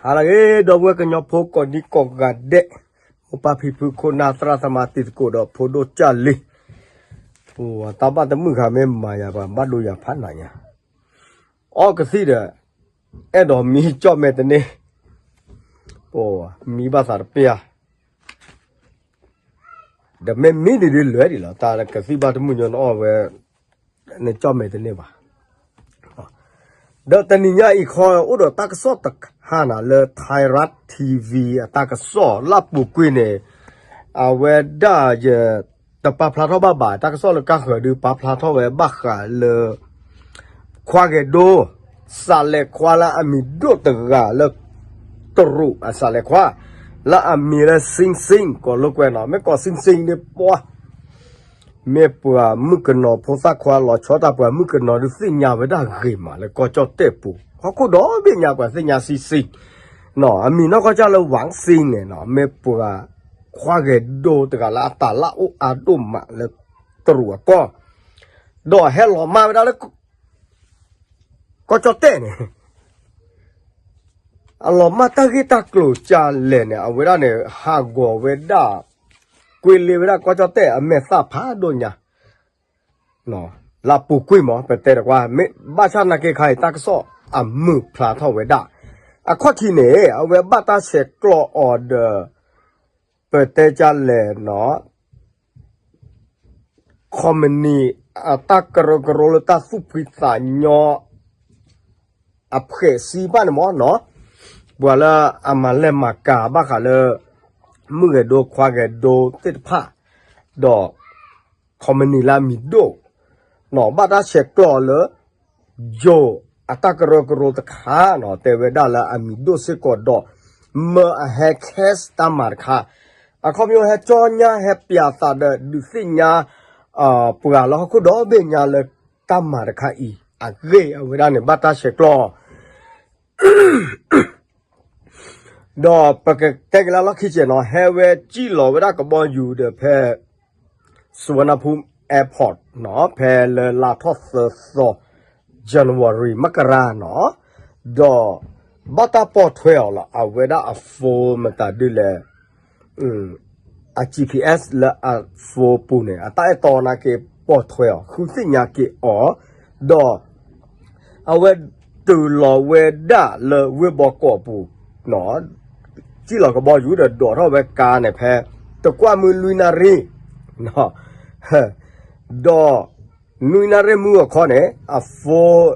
ဟါလၢအဂ့ၤ ဒီပုၢ်ဝဲၢ်ကညီဖိကိးဒံကိးဂၤဒဲး, မိၢ်ပၢ်ဖံဖုခိၣ်နၢ်သရၣ်သမါတံၤသကိးဒီးဖိဒိၣ်ကၢ်လံၤ, ပတၢ်ဘၣ်တမုာ်ဃာ်မ့ၢ်မၤယၤပှၤဘၣ်ဒိယၤဖးနးညါ, အီကသံၣ်ဒီး အဲၣ်ဒိးမံကၠီၣ်မဲာ်တန့ၢ်, မံဘၣ်သးတပျၢ် ဒီးမ့ၢ်မံဒ်ဒ်လဲၣ်ဒ်လီၤ တၢ်ကသံၣ်ဘၣ်တမုာ်ညီနအီၣ်ဝဲ, နကၠီၣ်မဲာ်တန့ၢ်ဘၣ်. ဒီးတနံၤညါအံၤခီ အိၣ်ဒီးတၢ်ကစီၣ်တခါနၤလၢ Thai Rat T V အတၢ်ကစီၣ်လၢအပူၤကွံာ်န့ၣ်, အဝဲဒၣ်ယ တပာ်ဖျါထီၣ်ဘၣ်ဘၣ် တၢ်ကစီၣ်လၢကါဃၢၤဒုး ပာ်ဖျါထီၣ်ဝဲဘၣ်ဃးလၢ ခွါဂဲၤဒိ စးလဲၤခွါလၢအမံၤဒိၣ်တဂၤလၢ တရူးအစးလဲၤခွါ လၢအမံၤလၢ Sing Sing ကိးလိာ်ကွဲနီၤ မ့ၢ်ကိး Sing Sing န့ၣ်ပှၤ မ့ၢ်ပှၤမုၣ်ကနီၤဖိသၣ်ခွါလီၤဆီတၢ် ပှၤမုၣ်ကနီၤဒုးသ့ၣ်ညါဝဲဒၣ်ဂ့ၤမးလၢကီၢ်ကၠီၣ်တဲၣ်ပူၤ ဟီၣ်ခိၣ်ဒီဘ့ၣ်ညါပှၤသ့ၣ်ညါ Sing Sing နီၤ အမံၤနီၢ်ကီၢ်ကၢ်လၢ Wang Sing န့ၣ်နီၤ မ့ၢ်ပှၤခွါဂဲၤဒိတဂၤလၢအတၢ်လၢအိၣ်အါဒိၣ်မးလၢတရူးအကီၢ် ဒီးဟဲလီၤမၢ်ဝဲဒၣ်လၢ ကီၢ်ကၠီၣ်တဲၣ်န့ၣ် အလီၤမၢ်တၢ်ဂ့ၢ်တၢ်ကျိၤကလဲၣ်န့ၣ် အဝဲဒၣ်န့ၣ် ဟးဂီၤဝဲဒၣ် ကွ့လ့ဝဲဒၣ်ကီၢ်ကၠီၣ်တဲၣ်အမဲာ်သၣ်ဖးဒိၣ်ညါ လၢအပူၤကွံာ်မး ပတဲတကွၢ် မ့ၢ်ဘၣ်ဆၣ်နာ်က့ခါအံၤ တၢ်ကစီၣ်အမုာ်ဖျါထီၣ်ဝဲဒၣ် အခီၣ်ထံးန့ၣ် အဝဲဘၣ်တၢ်ဆဲးကျိးအီၤဒီး ပတဲကလဲၣ်နီၤ ခီမနံၤ အတၢ်ကရၢကရိလၢတၢ်သူၣ်ဖှံသးညီ အဖှဲးစံဘၣ်န့ၣ်မ့ၢ်နီၤ ပှၤလၢအမၤလဲၢ်မၤကၤဘၣ်ဃးလၢ မုၣ်ဂဲၤဒိခွါဂဲၤဒိသ့ၣ်တဖၣ် ဒီး ခီမနံၤလၢအမံၤဒိၣ် နီၤ ဘၣ်တၢ်ဆဲးကျိးလၢ ယိၤ အတၢ်ကရၢကရိတခါနီၤ တဲဝဲဒၣ်လၢအမံၤဒိၣ်စ့ၢ်ကီးဒီး မၢအဟဲ case တၢ်မၤတခါ အခီပညီဟဲကၠီညါဟဲပျးသးဒီးဒုးသ့ၣ်ညါ ပှၤလၢဟီၣ်ခိၣ်ဒီဘ့ၣ်ညါလၢတၢ်မၤတခါအံၤ အဂ့ၢ်အဝဲဒၣ်န့ၣ် ဘၣ်တၢ်ဆဲးကျိး ဒီးပကတဲက့ၤလၢလီၢ်ခံကဲးနီၤ ဟဲဝဲစံၣ်လီၤဝဲဒၣ်ကဘီယူၤဒီးဖဲ Suvarnabhumi Airport နီၤ ဖဲလၢလါထီၣ်သၢသီ January မကရၤနီၤ ဒီး ဘၣ်တၢ်ပိာ်ထွဲအီၤလီၤ အဝဲဒၣ်အ phone မတၤဒ်လဲၣ် အ G P S လၢအ phone ပူၤန့ၣ် အတၢ်အဲၣ်တီနာ်က့ပိာ်ထွဲအီၤ ဃုသ့ၣ်ညါက့ၤအီၤ ဒီး အဝဲတုၤလီၤဝဲဒၣ်လၢဝ့ၢ်ဘီကီးပူၤ စံၣ်လီၤကဘီယူၤဒီးဒိးထီၣ်ဝဲကါန့ၣ်ဖဲ တကွၢ်မုၢ်လွံၢ်နၣ်ရံၣ် ဒီး နွံနၣ်ရံၣ်မုၢ်အခီန့ၣ် အ phone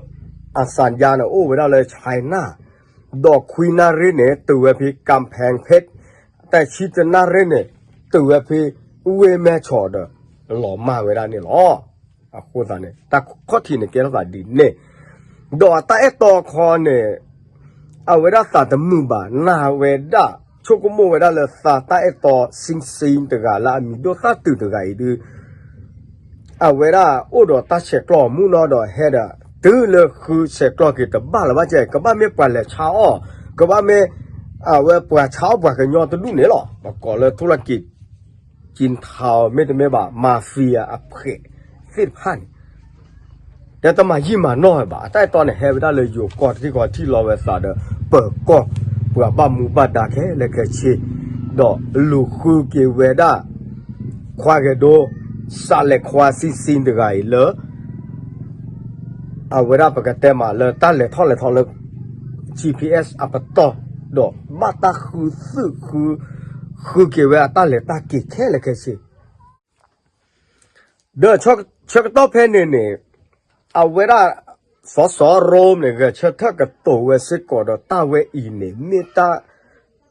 အ สัญญาณ န့ၣ် အိၣ်ဝဲဒၣ်လၢ China ဒီးခွံနၣ်ရံၣ်န့ၣ် တုၤဝဲဖဲ ကၣ်ဖဲၣ်ဖ့း တဆံတနၣ်ရံၣ်န့ၣ် တုၤဝဲဖဲ ဝ့ၢ်မဲၢ်ဆီးဒီး လီၤမၢ်ဝဲဒၣ်န့ၣ်လီၤ. အဃိသတးန့ၣ် တၢ်ခီၣ်ထံးန့ၣ်ကဲထီၣ်သးဒ်န့ၣ် ဒီးအတၢ်အဲၣ်တီခီန့ၣ် အဝဲဒၣ်သးတမုာ်ဘၣ် နာ်ဝဲဒၣ် ဆိကမိၣ်ဝဲဒၣ်လၢသးတၢ်အဲၣ်တီ Sing Sing တဂၤလၢအမံၤဒိၣ်သၣ်တုၤတဂၤအံၤဒုး အဝဲဒၣ်အိၣ်ဒီးတၢ်ဆဲးကျိးမုၢ်နီၢ်ဒီးဟဲဒီး တုၤလၢဃုဆဲးကျိးက့ၤတဘၣ်လၢၤဘၣ်ကဲ ကဘၣ်မ့ၢ်ပှၤလဲၤဆါအီၣ် ကဘၣ်မ့ၢ် အဝဲပှၤဆါအီၣ်ပှၤကညီတဒူၣ်န့ၣ်လီၤ. ပကိးလၢ ထူရကံၣ် ကၠံထါ မ့တမ့ၢ်ဘၣ် mafia အဖှဲးသ့ၣ်တဖၣ်န့ၣ် ဒီးတမၤယံာ်မၤနီၢ်ဝဲဘၣ် အတၢ်အဲၣ်တီန့ၣ် ဟဲဝဲဒၣ်လၢယိၤကီၢ်တထံၣ်ဃီထံၣ်လီၤဝဲသးဒီး ပၢၤကီၢ် ပှၤဘၣ်မူဘၣ်ဒါခဲလၢာ်ခဲဆ့ ဒီးလူၤဃုက့ၤဝဲဒၣ် ခွါဂဲၤဒိ စးလဲၤခွါ Sing Sing တဂၤအံၤလၢ အဝဲဒၣ်ပကတဲမးလၢတၢ်လဲၤထီၣ်လဲၤထီလၢ G P S အပတီၢ် ဒီးဘၣ်တၢ်ဃုသုးဃု ဃုက့ၤဝဲအတၢ်လဲၤတၢ်က့ၤခဲလၢာ်ခဲဆ့ ဒီးဆၢကတီၢ်ဖဲန့ၣ်န့ၣ် အဝဲဒၣ် စီၤစီၤရိမ့ၢ်ဂဲၤဆၢထၢၣ်ကတိၤဝဲစ့ၢ်ကီးဒီးတၢ်ဝဲအံၤန့ၣ် မ့ၢ်တၢ်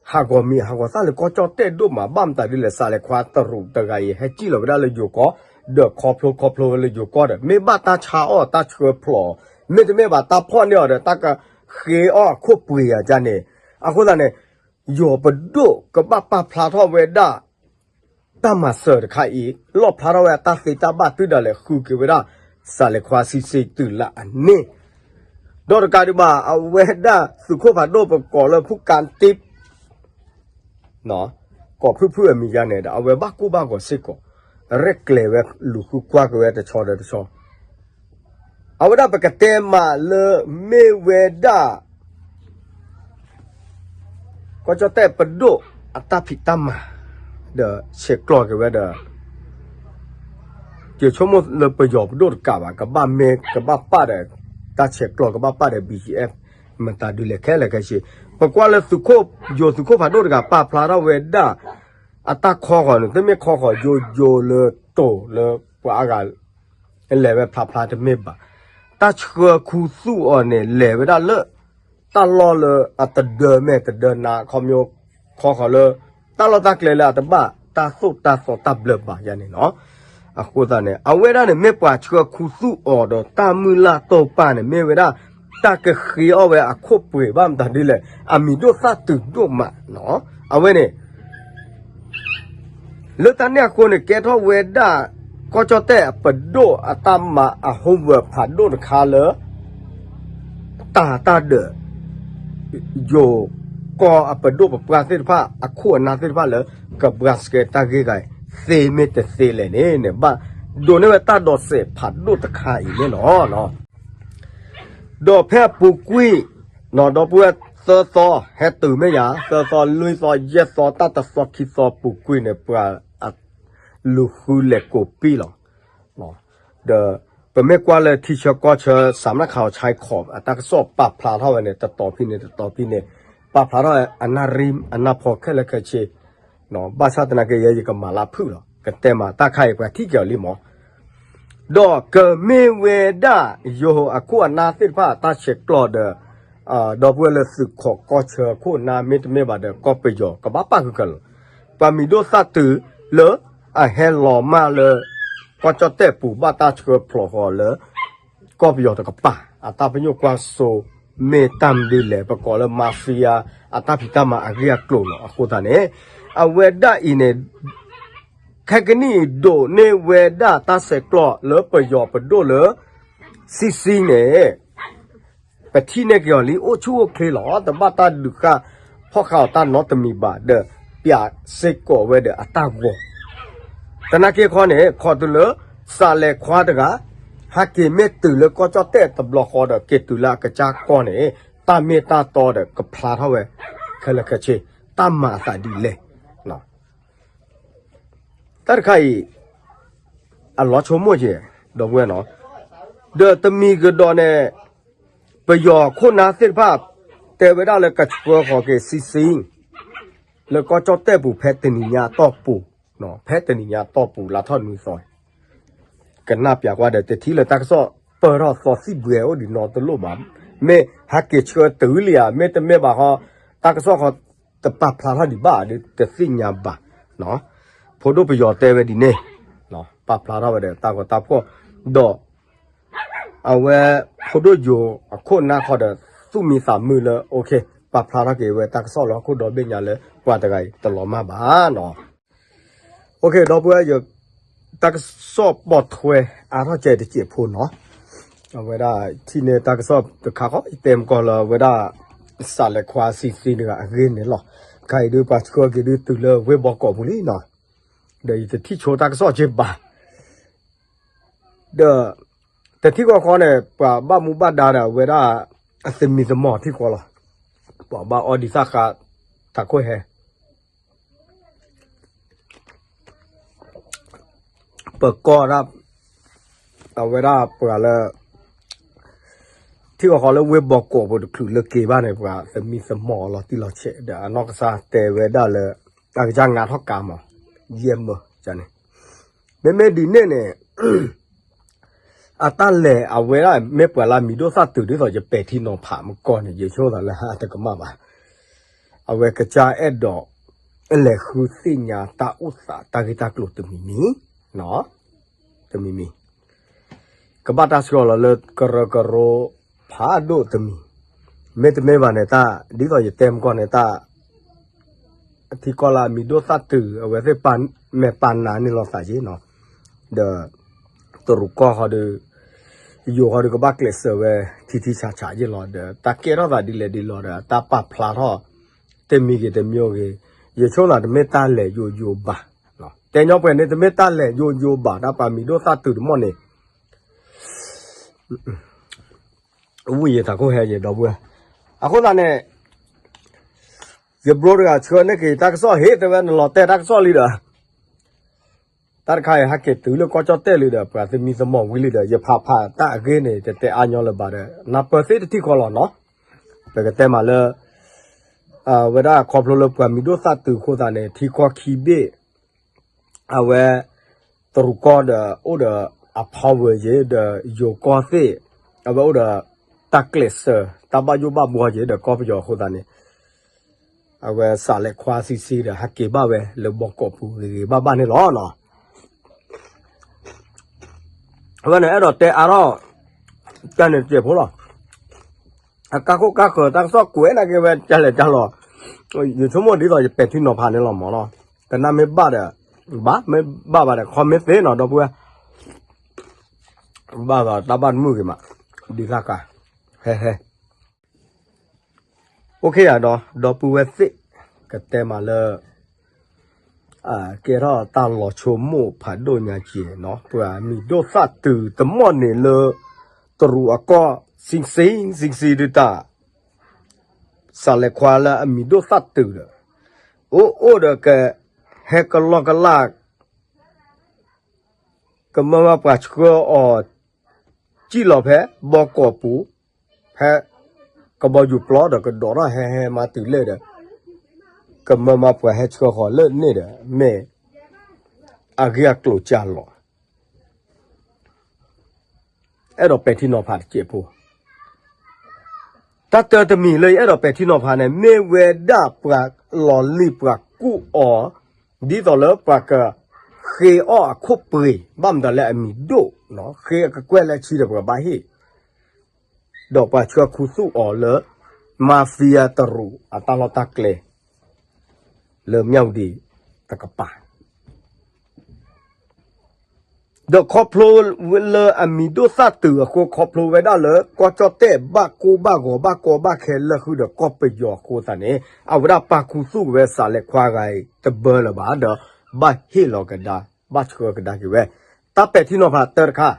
ဟးဂီၤမံၤဟးဂီၤသၣ်လၢကီၢ်ကၠီၣ်တဲၣ်ဒိၣ်မး ဘၣ်မတၤဒ်လဲၣ်စးလဲၤခွါတရူးတဂၤအံၤ ဟဲစံၣ်လီၤဝဲဒၣ်လၢယိၤကီၢ် ဒီးခီဖျိခီဖျိဝဲလၢယိၤကီၢ်ဒီး မ့ၢ်ဘၣ်တၢ်ဆါအီၣ်တၢ်ဆှၢဖျိး မ့တမ့ၢ်ဘၣ်တၢ်ဖီၣ်န့ၢ်အီၤဒီးတၢ်ကဃ့အီၣ်အခိၣ်ပှ့ၤယၤန့ၣ် အဃိသတးန့ၣ် ယိၤပဒိၣ်ကဘၣ်ပာ်ဖျါထီၣ်ဝဲဒၣ် တၢ်မၤစၢၤတခါအံၤ လီၣ်ဖျါထီၣ်ဝဲအတၢ်သ့တၢ်ဘၣ်တုၤဒၣ်လဲာ်ဃုက့ၤဝဲဒၣ် စးလဲၤခွါ Sing Sing တုၤလၢအန့ၣ် ဒီးတကးဒံးဘၣ် အဝဲဒၣ်သုးခိၣ်ဖးဒိၣ်ပကိးလၢဖုကၣ်တံး ကိးဖုၣ်ဖုၣ်အမံၤယါန့ၣ်ဒီး အဝဲဘၣ်ကိၢ်ဘၣ်ဂီၤစ့ၢ်ကီး ရဲၣ်ကျဲၤဝဲလူၤဃုကွၢ်က့ၤဝဲတဆီဒီးတဆီ အဝဲဒၣ်ပကတဲမးလၢမ့ၢ်ဝဲဒၣ် ကီၢ်ကၠီၣ်တဲၣ်ပဒိၣ်အတၢ်ဖံးတၢ်မၤ ဒီးဆဲးကျိးက့ၤဝဲဒီး ယဆိကမိၣ်လၢပယီၤပဒိၣ်တကးဘၣ် ကဘၣ်မ့ၢ်ကဘၣ်ပာ်ဒီး တၢ်ဆဲးကျိးကဘၣ်ပာ်ဒီး ဘီၣ်ကၠီၣ်အဲၣ် မတၤဒုလဲၣ်ခဲလၢာ်ခဲဆ့ ပကွၢ်လၢသုးခိၣ် ယိၤသုးခိၣ်ဖးဒိၣ်တဂၤ ပာ်ဖျါထီၣ်ဝဲဒၣ် အတၢ်ခီဃီၤန့ၣ် တမ့ၢ်ခီဃီၤယိယိလၢတိၤလၢပှၤအါဂၤ လဲၤဝဲဖျါဖျါတမ့ၢ်ဘၣ်. တၢ်ဆှၢခူသူၣ်အီၤန့ၣ် လဲၤဝဲဒၣ်လၢ တၢ်လီၢ်လၢအတဒၢမဲာ်တဒၢနါ ခီပညီ ခီဃီၤလၢ တၢ်လီၢ်တၢ်ကျဲလၢအတဘၣ်တၢ်သိၣ်တၢ်သီတၢ်ဘျၢဘၣ်ယါန့ၣ်လီၤ. အဃိသတးန့ၣ် အဝဲဒၣ်န့ၣ် မ့ၢ်ပှၤဆှၢခူသူၣ်အီၤဒီးတၢ်မုၢ်လၢ်တိာ်ပာ်န့ၣ် မ့ၢ်ဝဲဒၣ် တၢ်ကဃ့အီၣ်ဝဲအခိၣ်ပှဲၤဘၣ်မတၤဒ်လဲၣ် အမံၤဒိၣ်သၣ်တုၤဒိၣ်မးနီၤ အဝဲန့ၣ် လၢတၢ်န့ၣ်အဃိန့ၣ် ကဲထီၣ်ဝဲဒၣ် ကီၢ်ကၠီၣ်တဲၣ်အပဒိၣ်အတၢ်မၤအ homework ဖးဒိၣ်တခါလၢ တၢ်တၢ်ဒၢး ယိၤကီၢ်အပဒိၣ်ပပှၢ်သ့ၣ်တဖၣ် အခိၣ်အနၢ်သ့ၣ်တဖၣ်လၢ ကဘှါစကဲတၢ်ဂ့ၢ်ဂၤအံၤ သ့မ့ၢ်တသ့လဲၣ်န့ၣ်န့ၣ် ဘၣ်ဒိးန့ၢ်ဝဲတၢ်ဒိးစဲးဖးဒိၣ်တခါအံၤန့ၣ်လီၤ. ဒီးဖဲအပူၤကွံာ် ဒီပုၢ်ဝဲၢ်သၢသီ ဟဲတုၤမ့ၢ်ယၤ သၢသီ လွံၢ်သီ ယဲၢ်သီ တၢ်တသီခံသီပူၤကွံာ်န့ၣ် ပှၤ လူၤဃုလဲၤကိးပံၣ်လီၤ. ဒီးပမ့ၢ်ကွၢ်လၢထံဆၢကီၢ်ဆၢ စးမနၣ်ခးအီၤဆဲးခီး အတၢ်ကစီၣ်ပာ်ဖျါထီၣ်ဝဲန့ၣ် တတီၤဖဲန့ၣ် တတီၤဖဲန့ၣ် ပာ်ဖျါထီၣ်အနၢ်ရံ အနၢ်ဖီခဲလၢာ်ခဲဆ့ ဘၣ်ဆၣ်သနာ်က့ ယဲယကမၤလၢဖုၣ်လီၤ ကတဲမး တၢ်ခါအံၤပှၤထံၣ်က့ၤအီၤလံမး ဒီးကမ့ၢ်ဝဲဒၣ် ယိၤအခိၣ်အနၢ်သ့ၣ်တဖၣ်အတၢ်ဆဲးကျိးဒီး ဒီပုၢ်ဝဲၢ်လၢသုးခိးကီၢ်ဆၢခိၣ်နၢ်မ့တမ့ၢ်ဘၣ်ဒီး ကီၢ်ပယီၤကဘၣ်ပာ်ဃုာ်ခဲလၢာ်လီၤ. ပှၤမံၤဒိၣ်သၣ်တုၤလၢအဟဲလီၤမၢ်လၢ ကီၢ်ကၠီၣ်တဲၣ်ပူၤဘၣ်တၢ်ဆှၢဖျိးဃီၤလၢ ကီၢ်ပယီၤတကပၤ အတၢ်ပညိၣ်ကွၢ်စိ မ့ၢ်တၢ်မနုၤလဲၣ် ပကိးလၢ mafia အတၢ်ဖံးတၢ်မၤအဂ့ၢ်အကျိၤလီၤ. အဃိသတးန့ၣ် အဝဲဒၣ်အံၤန့ၣ် ခဲကနံၣ်အံၤဒိးန့ၢ်ဝဲဒၣ်တၢ်ဆဲးကျိးလၢပယီၤပဒိၣ်လၢ စံစံန့ၣ် ပထံၣ်န့ၢ်က့ၤအီၤလံ အိၣ်ဆူၣ်အိၣ်ချ့လီၤ. တဘၣ်တၢ်ဒုးဃာ်ဖီၣ်ဃာ်အီၤတၢ်နီတမံၤဘၣ်ဒီး ပျးစ့ၢ်ကီးဝဲဒီးအတၢ်ဂီၤ သနာ်က့ခီန့ၣ် ခီတုၤလၢ စးလဲၤခွါတဂၤ ဟဲက့ၤမ့ၢ်တုၤလၢကီၢ်ကၠီၣ်တဲၣ်တဘျီဃီဒီး က့ၤတုၤလၢအကစၢ်ကီၢ်န့ၣ် တၢ်မ့ၢ်တၢ်တီဒီးကဖျါထီၣ်ဝဲ ခဲလၢာ်ခဲဆ့ တၢ်မၤအသးဒ်လဲၣ် တၢ်တခါအံၤ အလီၤဆိကမိၣ်က့ၤ ဒီပုၢ်ဝဲၢ်နီၤ ဒီးတမံၤကဒီးန့ၣ် ပယီၤခိၣ်နၢ်သ့ၣ်တဖၣ် တဲဝဲဒၣ်လၢကဆှၢဃီၤက့ၤစံစံ လၢကီၢ်ကၠီၣ်တဲၣ်ပူၤဖဲတနံၤညါအတီၢ်ပူၤ, ဖဲတနံၤညါအတီၢ်ပူၤ လါထီၣ်နွံသီ ကနၣ်ပျးကွၢ်ဒီး တထံၣ်လၢတၢ်ကစီၣ်ပၢၢ်ထီၣ်သီသံၣ်ဘှဲအိၣ်ဒံးနီတလိၣ်ဘၣ်, မ့ၢ်ဟဲက့ၤဆှၢတုၤလံဧါ မ့တမ့ၢ်ဘၣ်ဃီ တၢ်ကစီၣ်ဃီ တပာ်ဖျါထီၣ်ဒံးဘၣ်ဒီး တသ့ၣ်ညါဘၣ်, ဖိဒိၣ်ပယီၤတဲဝဲဒ်န့ၣ်, ပာ်ဖျါထီၣ်ဝဲဒီးတၢ်ဂီၤတၢ်ဖှီၣ်, ဒီး အဝဲ ဖိဒိၣ်ယိၤအခိၣ်နၢ်ခီဒီး သူၣ်မံသးမုာ်လၢ ပာ်ဖျါထီၣ်က့ၤဝဲတၢ်ကစီၣ်လၢဟီၣ်ခိၣ်ဒီဘ့ၣ်ညါလၢ ပှၤတဂၤအံၤတလီၤမၢ်ဘၣ်နီၤ. ဒီပုၢ်ဝဲၢ် တၢ်ကစီၣ်ပိာ်ထွဲအါထီၣ်ကဲတစဲးဖိနီၤ, အဝဲဒၣ်ထံၣ်န့ၢ်တၢ်ကစီၣ်တခါဃီ ယတဲမကီၢ်လၢအဝဲဒၣ် စးလဲၤခွါစံစံတဂၤအဂ့ၢ်န့ၣ်လီၤ. ခါအံၤဒုးပှၤဆှၢက့ၤဒုးတုၤလၢဝ့ၢ်ဘီကီးပူၤလံနီၤ, ဒီးယတထံၣ်ဆိတၢ်ကစီၣ်က့ဘၣ် ဒီး တထံၣ်ဃီဃီန့ၣ် ပှၤဘၣ်မူဘၣ်ဒါဒီးအဝဲဒၣ် အသမံသမိးထံၣ်ဃီလီၤ. ပှၤဘၣ်အီဒံးသၣ်ဃး တၢ်ခိၣ်ဟဲ ပကီၢ်ဒၣ် အဝဲဒၣ်ပှၤလၢ ထံၣ်ဃီဃီလၢဝ့ၢ်ဘီကီးပူၤတချုးလၢက့ၤဘၣ်န့ၣ် ပှၤသမံသမိးလီၤတံၢ်လီၤဆဲး ဒီးအနီၢ်ကစၢ်တဲဝဲဒၣ်လၢ အကစၢ်ငါထီၣ်ကါမး ယဲၢ်မၢန့ၣ် မ့မ့ၢ်ဒ်န့ၣ်န့ၣ် အတၢ်လဲၤအဝဲဒၣ်မ့ၢ်ပှၤလၢအမံၤဒိၣ်သၣ်တုၤဒ်သိးယပဲာ်ထံနီၤဖးမကီၢ်န့ၣ် ယဆိသးလၢဟးတကမၣ်ဘၣ်. အဝဲကစၢ်အဲၣ်ဒိး လဲၤဃုသ့ၣ်ညါတၢ်အိၣ်သးတၢ်ဂ့ၢ်တၢ်ကျိၤတမံၤမံၤ, တမံၤမံၤ ကဘၣ်တၢ်ဆှၢလီၤလၢကရၢကရိဖးဒိၣ်တမံၤ, မ့တမ့ၢ်ဘၣ်န့ၣ် တၢ် ဒ်သိးယတဲမကီၢ်န့ၣ် တၢ် အထံကီၢ်လၢအမံၤဒိၣ်သၣ်တုၤ အဝဲသ့ၣ်မဲာ်ပာ်နးန့ၢ်လိာ်သးက့နီၤ, ဒီး တရူးကီၢ်ဃီဒီး ယိၤဃီဒီးကဘၣ်ကျဲးစၢးဝဲ ထံထံဆးဆးက့လီၤဒီး တၢ်ကဲထီၣ်သးဒ်လဲၣ်ဒ်လဲၣ်ဒီး တၢ်ပာ်ဖျါထီၣ် တမံၤဂ့ၤတမံၤဂ့ၤ, ယဆိသးတမ့ၢ်တၢ်လဲၤယိယိဘၣ်, တဲညီပှဲၤန့ၣ် တမ့ၢ်တၢ်လဲၤယိယိဘၣ် တၢ်ပာ်မံၤဒိၣ်သၣ်တုၤတမီၢ်န့ၣ် ဝံယသးခိၣ်ဟဲယဒီပုၢ်ဝဲၢ်, အဃိသတးန့ၣ် ယဘျီတဂၤဆှၢန့ၢ်က့ၤတၢ်ကစီၣ်ဟ့ တဲဝဲနလီၤတဲာ်တၢ်ကစီၣ်လံဒီး တၢ်တခါအံၤဟဲက့ၤတုၤလၢကီၢ်ကၠီၣ်တဲၣ်လံဒီး ပှၤသမံသမိးဝံၤလံဒီး ယဖးဖးတၢ်အဂ့ၢ်န့ၣ် တတဲအါညီလၢၤဘၣ်ဒီး နၢ်ပၢၢ်သ့ၣ်တထံၣ်ဃီလီၤနီၤ. ပကတဲမးလၢ အဝဲဒၣ်ခီဖျိလၢပှၤမံၤဒိၣ်သၣ်တုၤအဃိသတးန့ၣ် ထံကီၢ်ခံဘ့ၣ် အဝဲ တရူးကီၢ်ဒီး အိၣ်ဒီးအ power ယ့ၤ ဒီးယိၤကီၢ်သ့ၣ် အဝဲအိၣ်ဒီး တၢ်ကျဲးစၢး တၢ်ဘၣ်ယိၣ်ဘၣ်ဘှီယ့ၤ ဒီးကီၢ်ပယီၤအဃိသတးန့ၣ် အဝဲစးလဲၤခွါဆံးဆံးဒီး ဟဲက့ၤဘၣ်ဝဲလၢဘီကီးပူၤဂ့ၤဂ့ၤဘၣ်ဘၣ်န့ၣ်လီၤနီၤ. အဝဲန့ၣ်အဲၣ်ဒိးတဲအါထီၣ် တၢ်န့ၣ်တစဲးဖိလီၤ. အကါခိၣ်ကါဃၢၤတၢ်ကစီၣ်ကွဲးနာ်က့ဝဲ ကလဲၤကလီၤ. ယဆိကမိၣ်ဒ်သိးယပဲာ်ထံနီၤဖးန့ၣ်လီၤမၢ်နီၤ. ကနၣ်မ့ၢ်ဘၣ်ဒီး ဘၣ်, မ့ၢ်ဘၣ်ဘၣ်ဒီး comment သ့နီၤ ဒီပုၢ်ဝဲၢ်, ဘၣ်ဒီးတၢ်ဘၣ်တမုာ်ဂ့ၤမး, ဒ်သၣ်ကါ, ဟဲဟဲ OK ယၤဒီး ဒီပုၢ်ဝဲၢ်သ့ၣ်, ကတဲမးလၢ ကဲထီၣ်တၢ်လီၤဆိကမိၣ်ဖးဒိၣ်ညါက့ၤနီၤ, ပှၤမံၤဒိၣ်သၣ်တုၤတမီၢ်န့ၣ်လၢ တရူးအကီၢ် ဆံးဆံး ဆံးဆံးဒုးတၢ်, စးလဲၤခွါလၢအမံၤဒိၣ်သၣ်တုၤဒီး အိၣ်အိၣ်ဒီးကဟဲကလီကလၢ် ကမၢမၤပှၤဆှၢအီၤ စံၣ်လီၤဖဲ ဘီကီးပူၤ, ဖဲ ကဘီယူၤပျီဒီးကဒိးထီၣ်ဟဲဟဲမၤတုၤလဲၣ်ဒီး ကမၢမၤပှၤဟဲဆှၢဃီၤလၢန့ၣ်ဒီး မ့ၢ်အဂ့ၢ်အကျိၤကၢ်လီၤ. အဲၣ်ဒိးပဲာ်ထံနီၤဖးတစဲးဖိ တၢ်တၢတမံၤလၢယအဲၣ်ဒိးပဲာ်ထံနီၤဖးန့ၣ် မ့ၢ်ဝဲဒၣ်ပှၤလီၤလံၤပှၤကူၣ်အီၤ ဒ်သိးလၢပှၤကဃ့အီၣ်အခိၣ်ပှ့ၤ ဘၣ်မတၤလဲၣ်အမံၤဒိၣ်, ဃ့အကကွဲၢ်လၢအဆံဒီးပှၤဘၣ်ဟ့ၣ်, ဒီးပှၤဆှၢခူသူၣ်အီၤလၢ mafia တရူးအတၢ်လီၢ်တၢ်ကျဲ လၢမၠၣ်ဝတံၤတကပၤ ဒီးခီဖျိလၢအမံၤဒိၣ်သၣ်တုၤအဃိ ခီဖျိဝဲဒၣ်လၢကီၢ်ကၠီၣ်တဲၣ်ဘၣ်ကိၢ်ဘၣ်ဂီၤဘၣ်ကီဘၣ်ခဲလၢာ်ဃုာ်ဒီးကီၢ်ပယီၤအဃိသတးန့ၣ် အဝဲဒၣ်ပာ်ခူသူၣ်ဝဲစးလဲၤခွါဂၤအံၤတဘၢလၢၤဘၣ်ဒီး ဘၣ်ဟ့ၣ်လီၤကဒါ ဘၣ်ဆှၢကဒါက့ၤဝဲ တၢ်ပဲာ်ထံနီၤဖးတၢတခါ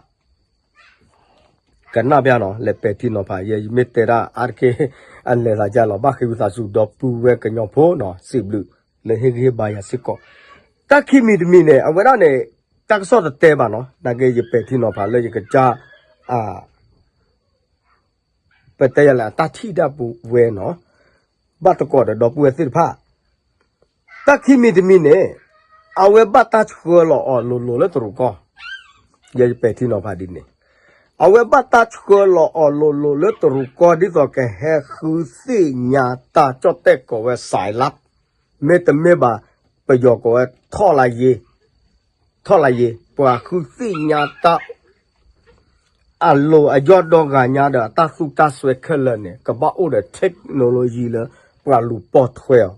ကနၣ်ပျၢ်နီၤ လဲၤပဲာ်ထံနီၤဖးယဲ ယမ့ၢ်တဲဒၣ်အါတက့ၢ် အလဲၤသးယါလီၤ ဘၣ်ဃ့ဝံသးစူၤဒီပုၢ်ဝဲၢ်ကညီဖိနီၤ စံးဘျုးလၢဟ့ၣ်ဂံၢ်ဟ့ၣ်ဘါယၤစ့ၢ်ကီး တၢ်ခံမံၤတမံၤန့ၣ် အဝဲဒၣ်န့ၣ် တၢ်ကစီၣ်တတဲဘၣ်နီၤ နာ်က့ယပဲာ်ထံနီၤဖးလၢယကစၢ် ပတဲယၤလဲၣ် အတၢ်ထံၣ်ဒၣ်ပဝဲနီၤ ဘၣ်သကိးဒီးဒီပုၢ်ဝဲၢ်သ့ၣ်တဖၣ် တၢ်ခံမံၤတမံၤန့ၣ် အဝဲဘၣ်တၢ်ဆှၢလီၤအီၤလိၤလိၤလၢတရူးကီၢ်, ယဲယပဲာ်ထံနီၤဖးဒ်န့ၣ်, အဝဲဘၣ်တၢ်ဆှၢလီၤအီၤလိၤလိၤလၢတရူးကီၢ် ဒ်သိးကဟဲဃုသ့ၣ်ညါတၢ်ကၠီၣ်တဲၣ်ကိးဝဲစးလး, မ့တမ့ၢ်ဘၣ် ပယီၤကိးဝဲထီၣ်လၢယ့ ထီၣ်လၢယ့ ပှၤဃုသ့ၣ်ညါတၢ် အလိၤအယီၣ်ဒီဂၤညါဒီး တၢ်သူတၢ်စွဲခဲလၢာ်န့ၣ် ကဘၣ်အိၣ်ဒီး technology လၢ ပှၤလူၤပိာ်ထွဲအီၤ,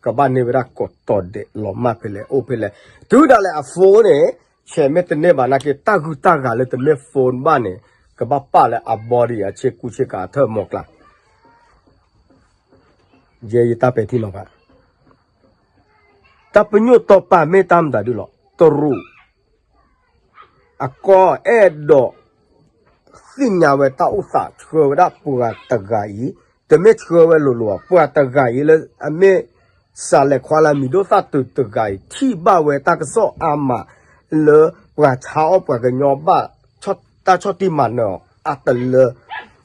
ကဘၣ်န့ၢ်ဝဲဒၣ်ကိးတီၤဒဲးလီၤမၢ်ဖဲလဲၣ် အိၣ်ဖဲလဲၣ်, တုၤဒၣ်လဲာ်အ phone န့ၣ် ဆဲးမ့ၢ်တန့ၢ်ဘၣ်နာ်က့ တၢ်ဂုၤတၢ်ဂၤလၢတမ့ၢ် phone ဘၣ်န့ၣ် ကဘၣ်ပာ်လၢအ body အဆ့ကူဆ့ကၤအထၢၣ်မီၤကျါ ယဲယတၢ်ပဲာ်ထံနီၤဖး တၢ်ပညိၣ်တီပာ်မ့ၢ်တၢ်မတၤဒုလီၤ. တရူး အကီၢ်အဲၣ်ဒိး သ့ၣ်ညါဝဲတၢ်အိၣ်သးဆှၢဝဲဒၣ်ပှၤတဂၤအံၤ, တမ့ၢ်ဆှၢဝဲလိၤလိၤဘၣ်, ပှၤတဂၤအံၤလၢအမ့ၢ် စးလဲၤခွါလၢအမံၤဒိၣ်သၣ်တုၤတဂၤအံၤ ထံၣ်ဘၣ်ဝဲတၢ်ကစီၣ်အါမး လၢပှၤဆါအီၣ်ပှၤကညီဘၣ် တၢ်ဆီၣ်တံၢ်မၤနၢၤအီၤအတလၢ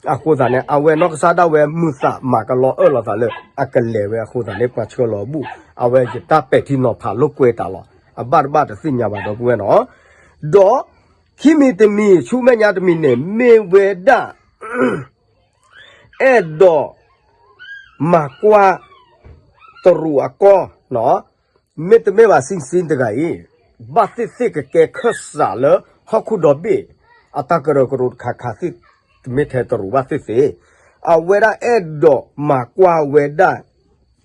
အဃိသတးန့ၣ် အဝဲနီၢ်ကစၢ်ဒၣ်ဝဲမုာ်သးမၤကလီအၢၣ်လီၤသးလၢအကလဲၤဝဲအဃိသတးန့ၣ် ပှၤဆှၢလီၤဘူၣ် အဝဲယတၢ်ပဲာ်ထံနီၤဖးလိာ်ကွဲတၢ်လီၤ. အဘၣ်တဘၣ်တသ့ၣ်ညါဘၣ်ဒီပုၢ်ဝဲၢ်နီၤ. ဒီးခံမံၤတမံၤ ဆူမဲာ်ညါတမံၤန့ၣ် မ့ၢ်ဝဲဒၣ် အဲၣ်ဒိး မၤကွၢ် တရူးအကီၢ် မ့တမ့ၢ်ဘၣ် စံစ့တဂၤအံၤ ဘၣ်သ့ၣ်သ့ၣ်ကကဲခၢၣ်စးလၢဟီၣ်ခိၣ်ဒီဘ့ၣ် အတၢ်ကရၢကရိတခါခါသ့ၣ် တမ့ၢ်ထဲတရူးဘၣ်သ့ၣ်သ့ၣ် အဝဲဒၣ်အဲၣ်ဒိးမၤကွၢ်ဝဲဒၣ်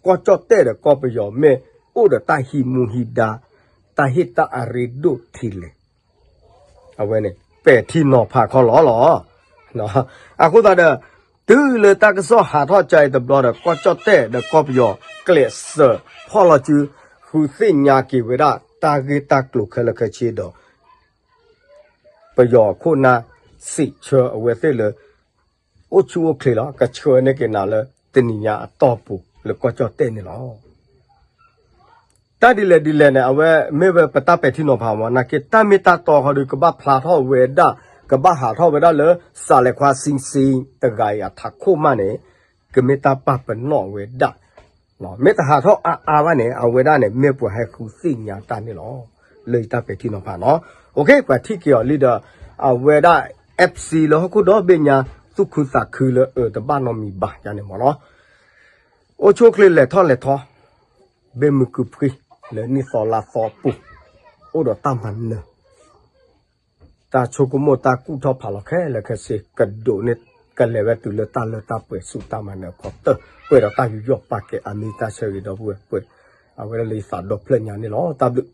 ကီၢ်ကၠီၣ်တဲၣ်ဒီးကီၢ်ပယီၤမ့ၢ်အိၣ်ဒီးတၢ်ဟံးမူဟံးဒါ တၢ်ဟ့ၣ်တၢ်အရ့ဒိၣ်ထံလဲၣ် အဝဲန့ၣ် ပဲာ်ထံနီၤဖးခီလီၤလီၤ. အဃိသတးဒီး တုၤလၢတၢ်ကစီၣ်ဟးထီၣ်ကါအံၤတဘျီဒီး ကီၢ်ကၠီၣ်တဲၣ်ဒီးကီၢ်ပယီၤ ကျဲးစၢးဖီၣ်လီၤစု ဃုသ့ၣ်ညါက့ၤဝဲဒၣ် တၢ်ဂ့ၢ်တၢ်ကျိၤခဲလၢာ်ခဲဆ့ဒီး ပယီၤခိၣ်နၢ် စံးဆၢအဝဲသ့ၣ်လၢ အိၣ်ဆူၣ်အိၣ်ချ့လီၤ. ကဆှၢန့ၢ်က့ၤနၤလၢတနံၤညါအတီၢ်ပူၤလၢကီၢ်ကၠီၣ်တဲၣ်န့ၣ်လီၤ. တၢ်ဒ်လဲၣ်ဒ်လဲၣ်န့ၣ် အဝဲမ့ၢ်ဝဲပတၢ်ပဲာ်ထံနီၤဖးမး နာ်က့တၢ်မ့ၢ်တၢ်တီဃီဒီး ကဘၣ်ဖျါထီၣ်ဝဲဒၣ် ကဘၣ်ဟးထီၣ်ဝဲဒၣ်လၢ စးလဲၤခွါ စံစံ တဂၤအံၤအထးခိၣ်မးန့ၣ် ကမ့ၢ်တၢ်ပာ်ပနီၣ်ဝဲဒၣ် မ့ၢ်တဟးထီၣ်အါအါဘၣ်န့ၣ် အဝဲဒၣ်န့ၣ် မ့ၢ်ပှၤဟဲဃုသ့ၣ်ညါတၢ်န့ၣ်လီၤ. လၢယတၢ်ပဲာ်ထံနီၤဖးနီၤ. ပှၤထံၣ်က့ၤအီၤလံဒီး အဝဲဒၣ် FC လၢဟီၣ်ခိၣ်ဒီဘ့ၣ်ညါ သူၣ်ခုသးခုလၢအတဘၣ်နီတမံၤဘၣ်ယါန့ၣ်မးနီၤ. အိၣ်ဆူၣ်အိၣ်ချ့လဲၤထီၣ်လဲၤထီ ဘ့ၣ်မုၢ်ကုၢ်ဖှံ လၢနံၣ်သီလါသီပူၤ အိၣ်ဒီးတၢ်မၤနၢၤ တၢ်ဆိကမိၣ်တၢ်ကူၣ်ထီၣ်ဖးလီၤခဲလၢာ်ခဲဆ့ ကဒိးန့ၢ် ကလဲၤဝဲတုၤလၢတၢ်လၢတၢ်ပှဲၤဆူတၢ်မၤနၢၤအခီတၢၢ် ပှဲၤဒီးတၢ်ယူးယီၣ်ပာ်ကဲအမံၤ တၢ်ဆၢဂ့ၤဒီပုၢ်ဝဲၢ် ပှဲၤ အဝဲဒၣ်လၢယသးဒီဖျၢၣ်ညါန့ၣ်လီၤ. တၢ်ဘျုး